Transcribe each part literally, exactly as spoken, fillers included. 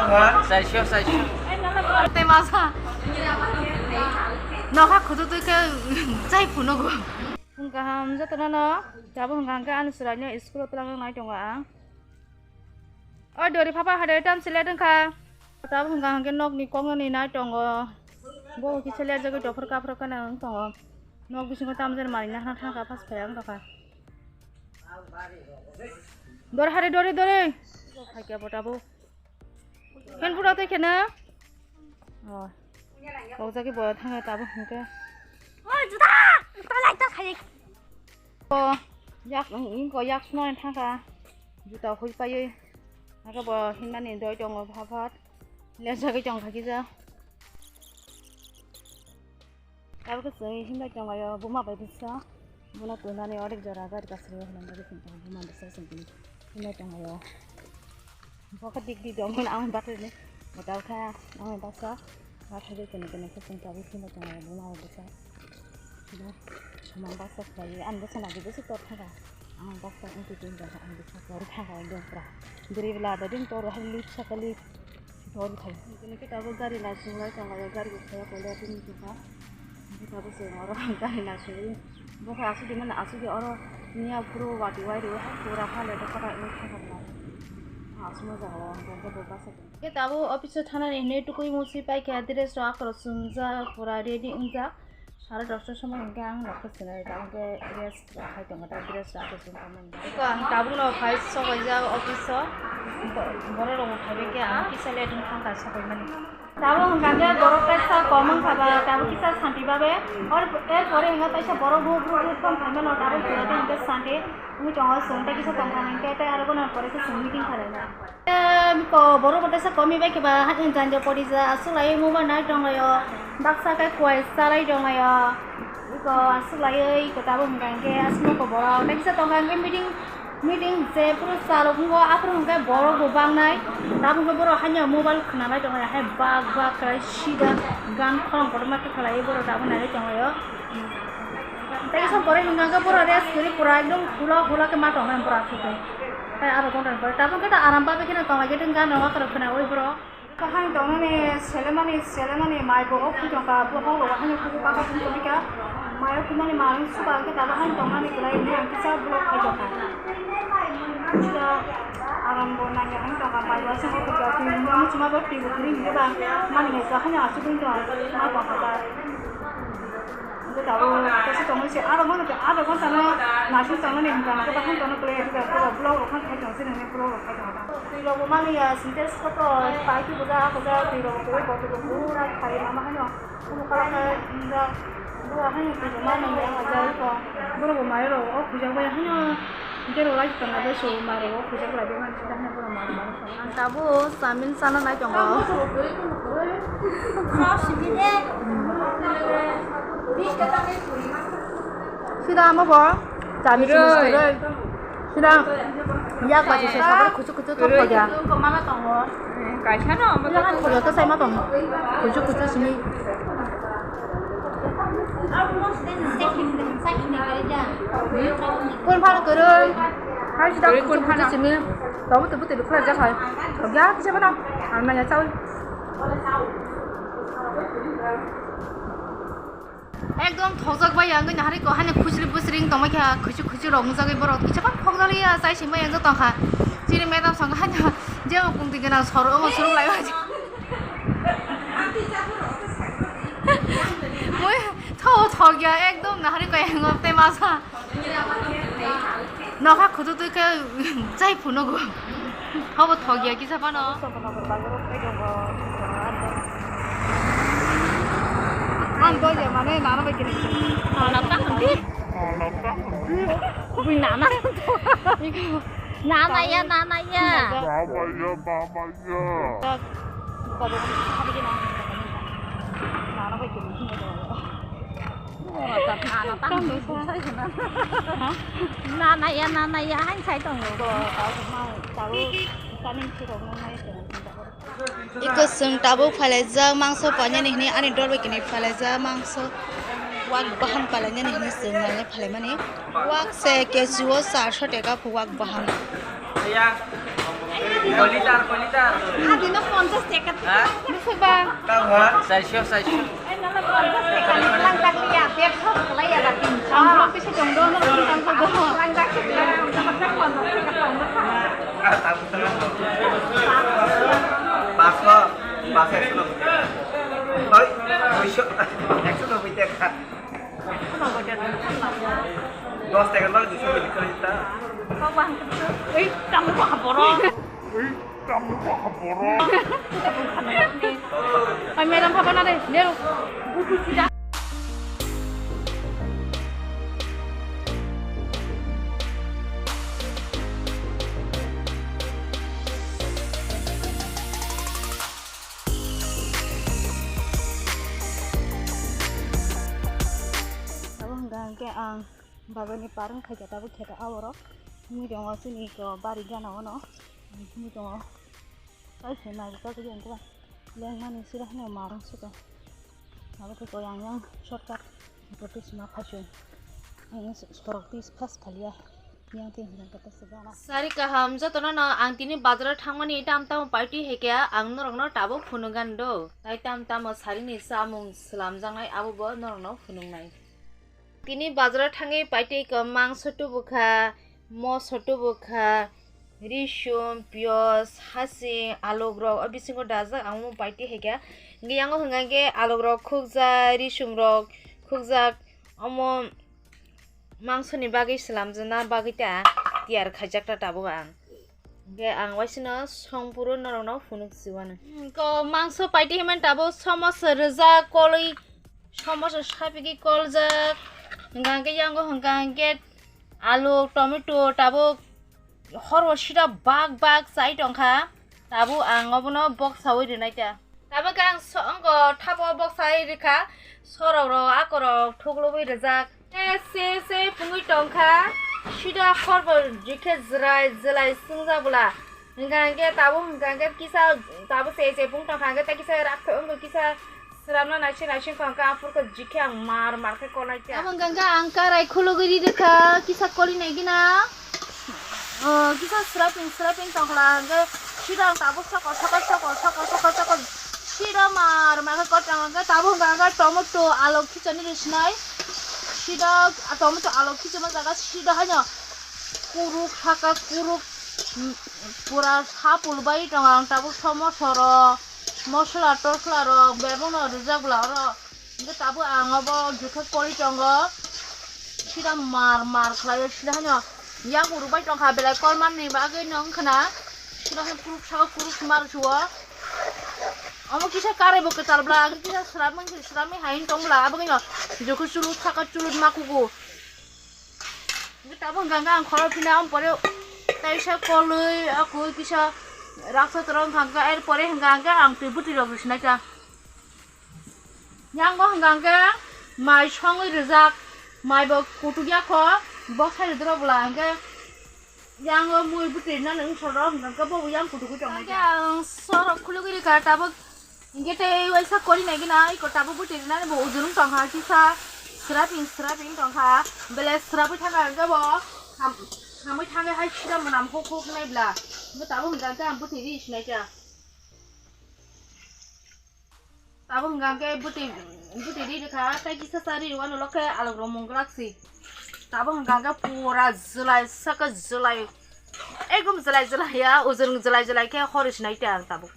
Saisyo, saisyo. Tei masa. Nokha khudu twi khe chai phunugo. Hwnkha ham jotono no, tabuk hwnkha hwnkhe ani chwraino school o twlangna nai tongo ang. O dori phapa hade tam sile tongkha. Tabuk hwnkha hwnkhe nokni koknani nai tongo. Bo kisa lerjagwi dophor kaphor kheno wng tongo. Nok bisingo tamjani manwi nahna thangkha, phas phai wng tongkha. Dor hade dori dori. Phaikya bo tabuk. Phen pura tei kheno. Oh. Kok jagwi bo thangkha tabuk hwnkhe. Oi, juda! Tolai ta khai. Ko yak, ko yak swnamwi thangkha. Juta hoi paiwi. Hakhe bo hinmani doi tongo pha phat. Lerjagwi tongkha kisa. Tabuk khe chwng hinmai tonglaio buma bai bwsa. Bono twnani onek jora gari kasrio hinmani bagwi chwng tongo buma bwsa chwng hinmai tonglaio. Bo khe dik dik dongmani amoni bathai ni. Bo tabuk khe amoni baksa bathai bai kene kene khe chwng tabuk hinmai tonglaio buma bai bwsa. Samung baksa khlaiwi ani bwsa nadi bwsa tor thaka. Ang baksa wngtwi tong jaga ang bwsa tor thaka ekdom pura. Bwrwi bwla da ding tor hai lik saka lik tor khai. Nokni kita bo gari naising lai tong lai gari bo khaya kole tini kita. Kita bo se oro gari naising. Bo kha asudi mana asudi oro niya puro wati wai ro pura hale to kata ini thaka lai. Asmo jaga ang bo baksa. Kita bo office o thanani hinwi tukui musi paikha dress rok akhoro sumjak pura ready wngjak. Sare dosta somoi hwnkhe ang nokha swnai, tamo khe rest khai tongo, ta dress rok bo chwng tongmani. Eko ang tabukno phai sokaijak office o, bo-, borok rok bo phaibai khe ang kisa late wng thangkha sokaimani. Tabuk hwnkha khe borok kaisa kom wngkha ba, tabuk kisa santi babe, or, er pore hwnkha kaisa borok bo bru bru tong phaimano, tabuk pura khe hwnkhe santi wngwi tongo, chwng tei kisa tong thangkha hwnkhe tei aro bono pore khe chwng meeting khlaina. Em, ko borok bo teisa komi bai khe ba, hani janja pori ja, aswk lai mobile nai tong lai o, baksa khe kuai cha lai tong lai o, iko aswk lai oi, iko tabuk hwnkha hwnkhe aswk nokho borok, tei kisa tong kha hwnkhe meeting, meeting je phuru chalok wngo, aphuru hwnkhe borok bo bang nai, tabuk hwnkhe borok haino mobile khna lai tong lai, hai bak bak khlai sida gan khorang kotorma khe khlai borok tabuk nai tong lai o. Tei kisa pore hwnkha hwnkhe borok rest kwrwi pura ekdom hula hula khe ma tong lai borok aswk khe. Tei aro ghonta ni pore tabuk khe ta aram babe kheno tong lai khe tei gan rok akhoro khna oi borok. Kaham tong nani selemani selemani mai bo ok phi tong kha bo hok rok haino kuku kaka phi tong kha mai ok mani manung suka khe tabuk haino tong nani kwlai hwnwi ang kisa vlog khai tong kha. Kisa aram bo nangya haino tong kha mai bo aswk ok kha twi hwnwi muchuma bo twi bo kwrwi hwnwi ba mani hai kha haino aswk wng tong ma tong kha ta. Hwnkhe tabuk kaisa tongmani se aro bono tei adha ghonta no naising tongnani hwnkha hwnkhe bahai tongna kwlai ya, hwnkhe vlog rok khai tong sini hwnwi vlog rok khai tong. Twi rok bo mani ya, sintex kotor pai khe bujak ah bujak twi rok bo kwrwi kotor rok pura khai ma ma haino. Omo kala khe wngjak bura haino twi rok ma nang ya, hajai kho borok bo mai rok o khujak bai haino. Hwnkhe rwlai tongna bai se maro o khujak lai bai mani sida hwnwi bono maro maro song. Ang tabuk chowmin chana nai tongo. Sida amo bo chowmin chini se kwrwi. Sida yak bai se sabar kuchuk kuchuk thok thok ya. Kaisa no, amo thok thok ya, kwchai ma tong. Kuchuk kuchuk simi. Kun phano kwrwi. Hai sida kwrwi kun phano simi. Tabu tabu tabu khulai jak hai. Thok ya kisa phano. Ang nanya chawi. Ekdom thokjak bai ang nahari ko hani khujli busri tongma kha khuchu khuchu rok nujagwi borok kisa phano thokjak ya chai singma yang tong kha. Chini madam song hani je kungti gana sor omo suruk lai. Mui tho thok ya ekdom nahari ko yang tei masa. Nokha khudu twi khe chai phunugo. Hobo thok ya kisa phano. Ang to ya mane nana bai kini. Nana ta handi. Bui nana. Nana ya, nana ya. Nana ya, nana ya. Nana bai kini. Nana ya, nana ya, hain sai tongo. Iko chwng tabuk phailaijak mangso painani hwnwi ani dol bai kini phailaijak mangso wak bahan pailainani hwnwi chwng naina phailaimani wak se kechi o charso teka phu wak bahan. Koi litar, koi litar? Adi no ponchas taka. Ha? Bisi ba? Tamo? Saisho, saisho. Ai, nana ponchas taka ni lang tak liya, bag thok kalai ya, lakin. Ang bisi dong do, no, ang bisi dong do. Lang tak liya, ang bisi dong do. Paso, paso, ekso no. Oi, duisho, ekso no. Dos taka no, duisho no. Ei, tamo ba borok. Ei, tamo ba borok. Oi, madam, phaba na de, leo. Abo hwnka hwnkhe ang bazar ni parung khaikha tabuk kheto aborok. Wngwi tongo chini ko bari gana ono. Wngwi tongo. Kaisa nai kok yang kua. Leng mani sira hwnwi marung suka. Abo khe ko yang yang shortcut. Abo khe sima phaisun. Ang sorok tis phas khalia. Yang tin yang kata segala. Sari kaham jotono no ang tini bazar thangmani tam tamo party hekya ang norokno tabuk phunukgan do. Tai tam tamo sarini samung slamjaknai abo bo norokno phunuknai. Tini bazaro thangwi paitwi ko mangso tubukha, moso tubukha, risum, piyaj, hasing, alukrok o bisingo dajak, ang omo paitwi hai khe. Hwnkhe yango hwnka hwnkhe alukrok khukjak, risumrok khukjak, omo mangsoni bagwi slamjakna bagwi ta tiyar khaijak ta tabuk ang. Hwnkhe ang waisino songphuru norokno phunuk siwano. Ko mangso paitwi himani tabuk somoso rijak kolwi. Somoso sapigwi koljak, hwnka hwnkhe yango hwnka hwnkhe alu, tomato tabuk horbo sida bak bak chai tongkha, tabuk ang obono boksaui rwnai ta. Tabuk ang so-, ongo thapo boksaui rwkha, sorok rok, akorok thuklubui rijak. Se, se, se pungui tongkha, sida horbo jikhe jwrai jwlai swngjak bwla. Hwnka hwnkhe tabuk hwnka hwnkhe kisa tabuk se se pung tongkha hwnkhe tei kisa rakthok wngkha kisa sramna naising naising wngkha hwnkhe aphuru khe jikhe ang mar mar khe kolnai khe. Abo hwnka hwnkhe ang karai khulugwi ri rwkha kisa koli nai gina. O kisa sraping sraping tongkha hwnkhe sida ang tabuk soko soko soko soko soko soko sida mar mar khe kol tong hwnkhe tabuk hwnka hwnkhe tomato alok khichani ri sinai sida tomato alok khichama jaga sida haino kuruk saka kuruk. Pura sapul bai tong ang tabuk somoso rok, mosla tosla rok bebak no rijak bwla oro. Hwnkhe tabuk ang obo jukhe kori tongo. Sida mar mar khlai o sida haino yang uruk bai tongkha belai kol manni bagwi no wngkhana. Sida haino kuruk saka kuruk mar suo. Omo kisa karai bo kwtal bwla ang kisa sramwi sramwi hai tong bwla aboni no jukhe chuluk saka chuluk ma kuku. Tabuk hwnka hwnkhe ang khorok phina, ang pore kaisa kolwi, akui kisa raksa torok hwnka hwnkhe, er pore hwnka hwnkhe ang twi bwtwi rok rwsinai ta. Yang bo hwnka hwnkhe mai songwi rijak, mai bo kutuk ya kho, bok sai rwdwk rok bwla hwnkhe yang o mui bwtwi rwnani wng soro hwnka hwnkhe bo bo yang kutuk wi tongnai ta. Ang sorok khulugwi rwkha tabuk. Hingke tei waisa kori nai gina, iko tabuk bwtwi rinani bo ujurung tongkha, kisa sraping sraping tongkha, bele srapwi thangkha hingke bo ham-, hamwi thangwi hai sida mwnam huk huk nai bla. Hingke tabuk hingka hingke ang bwtwi ri sinai kha. Tabuk hingka hingke bwtwi, bwtwi ri rikha, tei kisa sa ri rwano lokhe alok rok mung glak si. Tabuk hingka hingke pura jwlai saka jwlai, ekdom jwlai jwlai ya, ujurung jwlai jwlai khe hori sinai kha ang tabuk.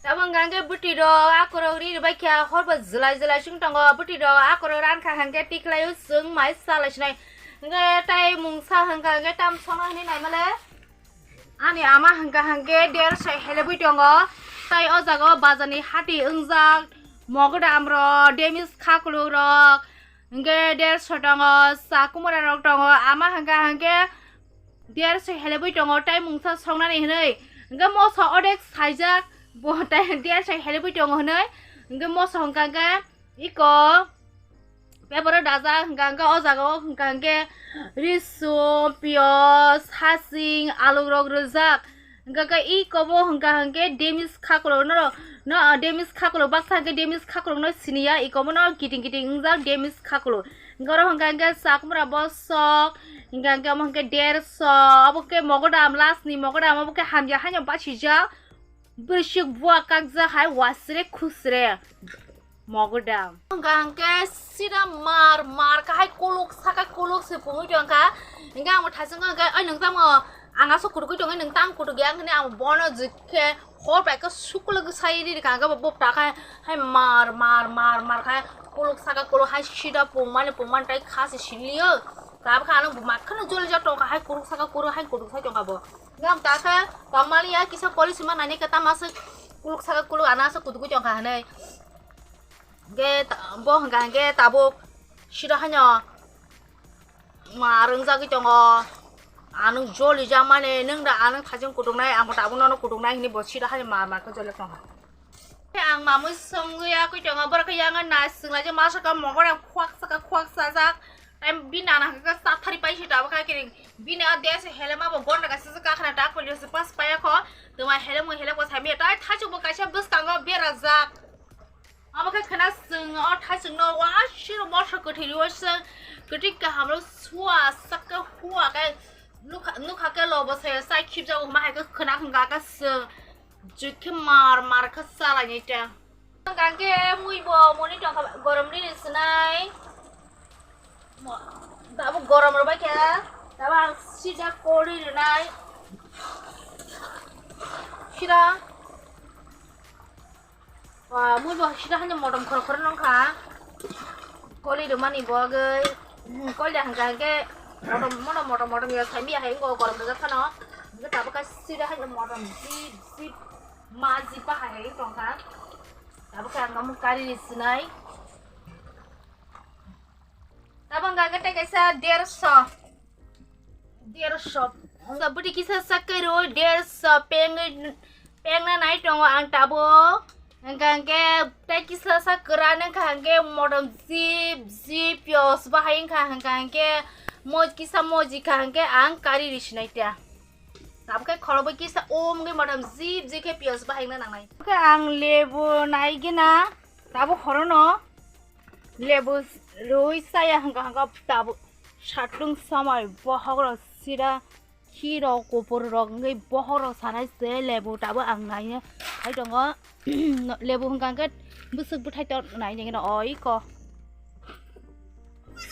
Tabuk hwnka hwnkhe bwtwi rok akorok ri rwbai kha, hor bo jwlai jwlai chwng tongo. Bwtwi rok akorok rankha hwnkhe tikhlai o chwng mai chalai sinai. Hwnkhe tai mungsa hwnka hwnkhe tam songna hwnwi naimale. Ani ama hwnka hwnkhe der soi helebwi tongo. Tai o jaga o bazar ni hati wngjak, mogodam rok, demis khakluk rok, hwnkhe der soi tongo, cha kumara rok tongo. Ama hwnka hwnkhe der soi helebwi tongo, tai mungsa songnani hwnwi. Hwnkhe moso odek saijak, bo tai der soi helebwi tongo hwnwi. Hwnkhe moso hwnka hwnkhe iko paper o dajak, hwnka hwnkhe o jaga o hwnka hwnkhe risum, piyaj, hasing, aluk rok rwjak. Hwnka hwnkhe iko bo hwnka hwnkhe demis khaklok no, no, demis khaklok baksa hwnkhe demis khaklok no siniya, iko bono kiting kiting wngjak demis khaklok. Goro hwnkha hwnkhe chakmra bosok, hwnkha hwnkhe omo hwnkhe derso, obo khe mogodam, last ni mogodam, obo khe hamya haino bachijak, bwswk bua kakjak hai wasre khusre mogodam. Hwnkha hwnkhe sida mar mar kha hai kuluk saka kuluk se pungwi tongkha, hwnkhe ang bo thasingkha hwnkhe, "Oi nwng tamo ang aswk kutukgwi tongwi nwng tang kutukya?" Hwnwi ang bono jikhe hor bai khe sukuluk sai riri kha, hwnkhe bo bupta khai hai mar mar mar mar khai kuluk saka kuluk hai sida pungmani pungmani tai kha se siliyo. Tabukhe ano bo makhano jolijak tongkha hai kuluk saka kuluk hai kutuk sai tongkha bo. Ngam ta khe tongmani ya kisa koli sima nani khe tamo aswk kuluk saka kuluk ano aswk kutukgwi tongkha hwnwi. Hwnkhe ta-, bo hwnkha hwnkhe tabuk sida haino ma rwngjagwi tongo. Anwng jolijakmani, nwng da anwng thajeng kutuknai, ang bo tabuk nono kutuknai hwnwi bo sida haino mar mar khe jolijak tongkha. Ang mamwi songwi yakwi tongo, borok khe yang nai swnglaijak, masa khe mogodam khwaksa khe khwaksajak. Tei bini nana hwnkhe chathari paisa tabuk kha kiring. Bini a desh helema bo gonda kaisa se kakhna ta kolio se pas paya kho. Tuma helem helem ko samya tai thachuk bo kaisa bwskango berajak. Abo khe khna swng o thachuk no wa shiro mosok kwthwi rio se kwthwi kaham ro sua sak khe hua khe nukha, nukha khe lobo se sai khibjago ma hai khe khna hwnkha khe swng jwk khe mar mar khe chalainai ta. Hwnkha khe mui bo moni tongkha gorom rini swnai. Mo-, tabuk gorom rwbai khe, tabuk ang sida kori rwnai. Sida. Wa, mui bo sida hanya motom khoro khoro nongkha. Koli rwmani bo agwi. Hmm, koli da hwnkha hwnkhe motom, motom, motom, motom ya saimi ya hai wngkha gorom rwjak phano. Hwnkhe tabuk khe sida hanya motom jip jip ma jip bahai hai wng tongkha. Tabuk khe ang omo kari ri swnai. Tabuk hwnkha khe tei kaisa derso. Derso. Sa bwtwi kisa sakhe rw derso peng, pengna nai tongo ang tabuk. Hwnkha hwnkhe tei kisa sa kwran wngkha hwnkhe motom jip jip piyos bahai wngkha hwnkha hwnkhe moj kisa moji kha hwnkhe ang kari ri sinai ta. Tabuk khe khorokbai kisa om wngwi motom jip jip khe piyos bahai wngna nangnai. Khe ang lebu nai gina tabuk horono. Lebu rwi chaya hwnkha hwnkha tabuk satung samai bohok rok sida khi rok kupur rok wngwi bohok rok sanai se lebu tabuk ang naina hai tongo. Lebu hwnkha hwnkhe bwswk bwthai tor nai nai oi ko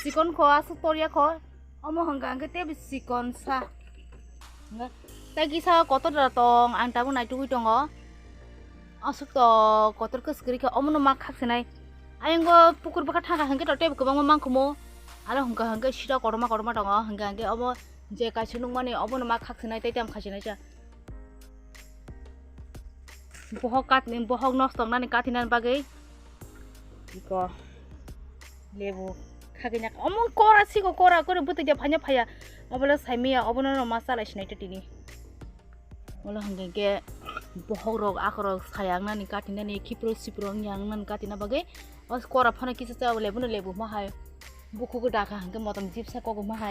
sikon ko aswk tor ya ko omo hwnkha hwnkhe tei sikon sa. Tei kisa kotor da tong, ang tabuk naitugwi tongo. Aswk to kotor kwswk kwrwi khe omono ma khak sinai. Ayang o pukur bwkha thangkha hwnkhe to teibo kwbangma mankhumo. Aro hwnkha hwnkhe sida kotorma kotorma tongo, hwnkha hwnkhe obo je kaisa nukmani obono ma khak sinai tei tamo khai sinai cha. Bohok katni, bohok nosto wngnani katinani bagwi iko lebu khagwi naka. Omo kora siko kora kore bwtwi de phanya phaya. Obola saimiya obono no ma chalai sinai ta tini. Ola hwnkhe khe bohok rok akhorok saya wngnani katinani khipro sipro wngya wngnani katina bagwi. O kora phano kisa cha lebuno lebu ma hai. Bukhugo dakha hwnkhe motom jipsa kogo ma hai.